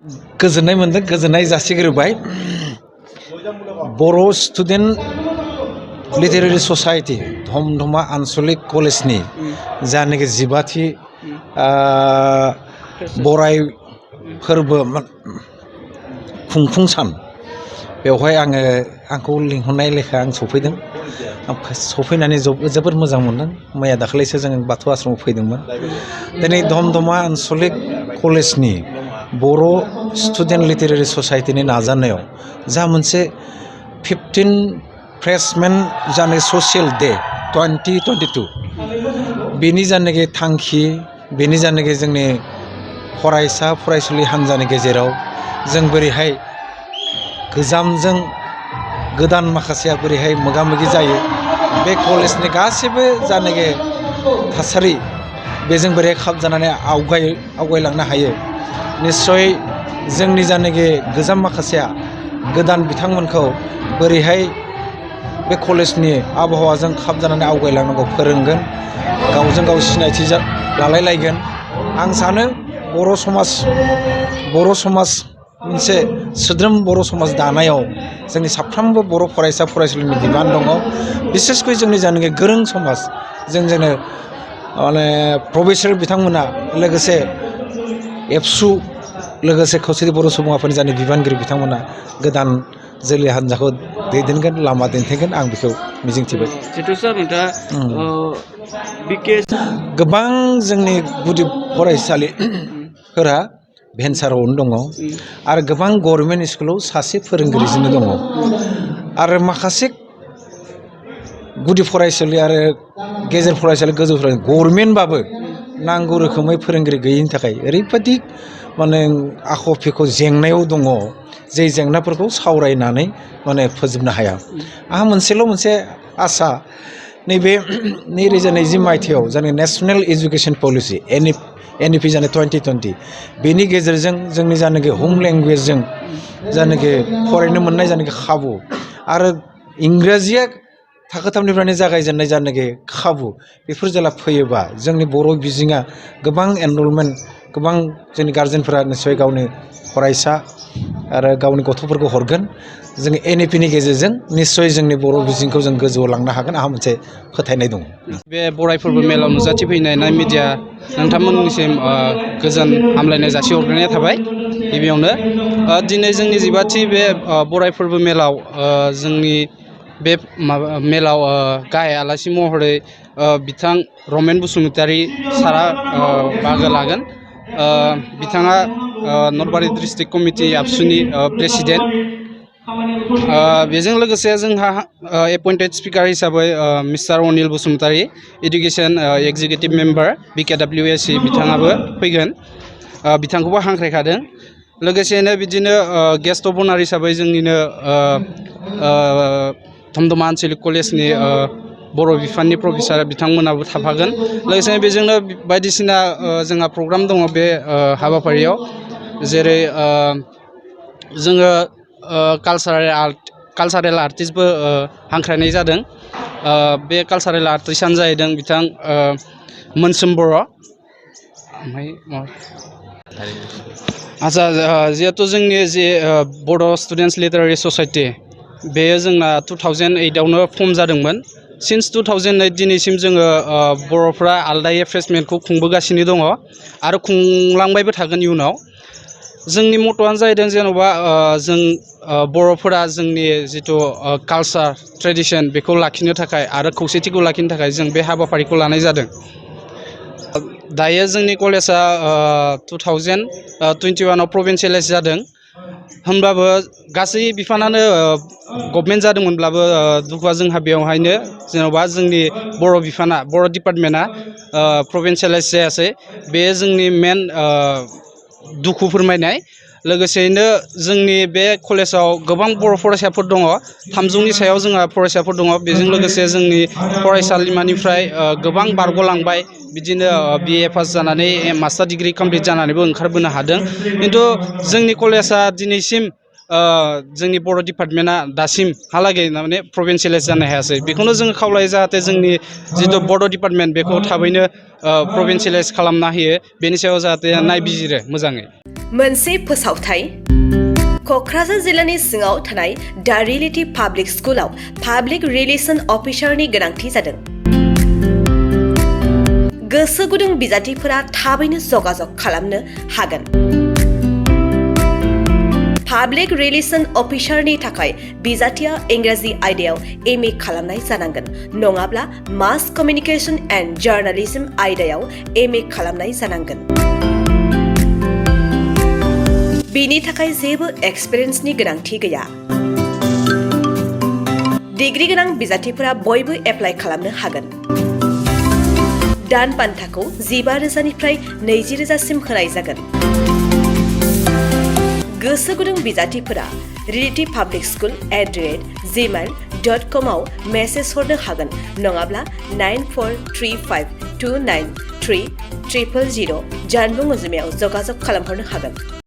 गोजोननाय मोनदों गोजोननाय जासिग्रोबाय बर' स्टुडेन्ट लिटारेरि ससाइटि धमधमा आनसलिक कलेजनि जानाखि 15थि बराय फोरबो खुंफुं सान बेवहाय आंखौ लिंहरनाय लेखा आं सफैदों सफैनानै जोबोद मोजां मोनदों मैया दाखालिसो जों बाथौ आश्रमाव फैदोंमोन दिनै धमधमा आनसलिक कलेजनि बर' स्टुडेन्ट लिटारेरि ससाइटिनि नाजानायाव जा मोनसे 15 फ्रेशमेन जानाय ससियेल डे 2022 बेनि जानाखि थांखि बेनि जानाखि जोंनि फरायसा फरायसुलि हान्जानि गेजेराव जों बोरैहाय गोजामजों गोदान माखासेया बोरैहाय मोगा मोगि जायो बे कलेजनि गासैबो जानाखि थासारि बेजों बोरैहाय खाबजानानै आवगायलांनो हायो निश्चय जोंनि जानाखि गोजाम माखासेया गोदान बिथांमोनखौ बोरैहाय बे कलेजनि आबहावाजों खाबजानानै आवगायलांनांगौ फोरोंगोन गावजों गाव सिनायथि लालायलायगोन आं सानो बर' समाज मोनसे सोद्रोम बर' समाज दानायाव जोंनि साफ्रोमबो बर' फरायसा फरायसुलिनि बिबान दङ बिसेसकै जोंनि जानाखि गोरों समाज जोंनो माने प्रफेसर बिथांमोना लोगोसे एबसु लोगोसे खौसेथि बर' सुबुं आफादनि जानि बिबानगिरि बिथांमोना गोदान जोलै हान्जाखौ दैदेनगोन लामा दिन्थिगोन आं बेखौ मिजिंथिबाय गोबां जोंनि गुदि फरायसालिफोरा भेन्सारावनो दङ आरो गोबां गभर्नमेन्ट स्कुलाव सासे फोरोंगिरिजोंनो दङ आरो माखासे गुदि फरायसालि आरो गेजेर फरायसालि गोजौ फरायसालि गभर्नमेन्टबाबो नांगौ रोखोमै फोरोंगिरि गैयैनि थाखाय ओरैबायदि माने आख' फिख' जेंनायाव दङ जे जेंनाफोरखौ सावरायनानै माने फोजोबनो हाया आंहा मोनसे आसा नैबे 2020 मायथाइयाव जानाय नेशनेल एजुकेशन पलिसि NEP जानाय 2020 बेनि गेजेरजों जोंनि जानाखि हम लेंगुवेजजों जानाखि फरायनो मोननाय जानाखि खाबु आरो इंराजिया थाखो 3निफ्रायनो जागायजेननाय जानाखि खाबु बेफोर जेला फैयोबा जोंनि बर' बिजोङा गोबां एनरलमेन्ट गोबां जोंनि गार्जेनफोरा निश्चय गावनि फरायसा आरो गावनि गथ'फोरखौ हरगोन जों NEPनि गेजेरजों निश्चय जोंनि बर' बिजोंखौ जों गोजौआव लांनो हागोन आंहा मोनसे फोथायनाय दं बे बराय फोरबो मेलाव नुजाथिफैनाय मिडिया नोंथांमोननिसिम गोजोन हामलायनाय जासिहरग्रोनाय थाबाय गिबियावनो दिनै जोंनि 15थि बे बराय फोरबो मेलाव जोंनि बे मेलाव गाहाय आलासि महरै बिथां रमेन बसुमतारी सारा बाहागो लागोन बिथाङा नलबारि डिस्ट्रिक्ट कमिटि आबसुनि प्रेसिडेन्ट बेजों लोगोसे जोंहा एपइन्टेड स्पिकार हिसाबै mister Anil Basumatary education executive member BKWSC बिथाङाबो फैगोन बिथांखौबो हांख्रायखादों लोगोसेनो बिदिनो गेस्ट अफ अनार हिसाबै जोंनिनो धमधमा आनसलिक कलेजनि बर' बिफाननि प्रफेसार बिथांमोनाबो थाफागोन लोगोसेनो बेजोंनो बायदिसिना जोंहा प्रग्राम दङ बे हाबाफारियाव जेरै जोङो कालसारेल आर्टिस्टबो हांख्रायनाय जादों बे कालसारेल आर्टिस्टआनो जाहैदों बिथां मोनसोम बर' आच्चा जिहेथु जोंनि जे बर' स्टुडेन्टस लिटारेरि ससाइटि बेयो जोंना 2008आवनो फर्म जादोंमोन सिन्स 2008 दिनैसिम जोङो बर'फ्रा आलदायै फ्रेशमेनखौ खुंबोगासिनो दङ आरो खुंलांबायबो थागोन इयुनाव जोंनि मट'आनो जाहैदों जेन'बा जों बर'फोरा जोंनि जिथु कालसार ट्रेडिसन बेखौ लाखिनो थाखाय आरो खौसेथिखौ लाखिनो थाखाय जों बे हाबाफारिखौ लानाय जादों दायो जोंनि कलेजा 2021आव प्रभिन्सियेलाइज जादों होनबाबो गासै बिफानानो गभर्नमेन्ट जादोंमोनब्लाबो दुखुआ जोंहा बेवहायनो जेन'बा जोंनि बर' बिफाना बर' डिपार्टमेन्टआ प्रभिन्सियेलाइज जायासै बे जोंनि मेन दुखु फोरमायनाय लोगोसेयैनो जोंनि बे कलेजाव गोबां बर' फरायसाफोर दङ 300नि सायाव जोंहा फरायसाफोर दङ बेजों लोगोसे जोंनि फरायसालिमानिफ्राय गोबां बारग'लांबाय बिदिनो BA पास जानानै मास्टार डिग्री कमप्लिट जानानैबो ओंखारबोनो हादों खिन्थु जोंनि कलेजा दिनैसिम जोंनि बर' डिपार्टमेन्टआ दासिमहालागै माने प्रभिन्सियेलाइज जानो हायासै बेखौनो जोङो खावलायो जाहाथे जोंनि जिथु बर' डिपार्टमेन्ट बेखौ थाबैनो प्रभिन्सियेलाइज खालामना होयो बेनि सायाव जाहाथे नायबिजिरो मोजाङै मोनसे फोसावथाय क'क्राझार जिल्लानि सिङाव थानाय दा रियेलिटी पाब्लिक स्कुलाव पाब्लिक रिलेसन अफिसारनि गोनांथि जादों गोसो गुदुं बिजाथिफोरा थाबैनो जगाजग खालामनो हागोन पाब्लिक रिलेसन अफिसारनि थाखाय बिजाथिया इंराजि आयदायाव MA खालामनाय जानांगोन नङाब्ला मास कमिउनिकेशन एन्ड जार्नालिज्म आयदायाव MA खालामनाय जानांगोन बिनि थाखाय जेबो एक्सपिरियेन्सनि गोनांथि गैया डिग्री गोनां बिजाथिफोरा बयबो एप्लाइ खालामनो हागोन दान बान्थाखौ 15,000निफ्राय 20,000सिम होनाय जागोन गोसो गुदुं बिजाथिफोरा रियेलिटी पाब्लिक स्कुल @gmail.com आव मेसेज हरनो हागोन नङाब्ला 9435293000 जानबुं अनजिमायाव जगाजग खालामहरनो हागोन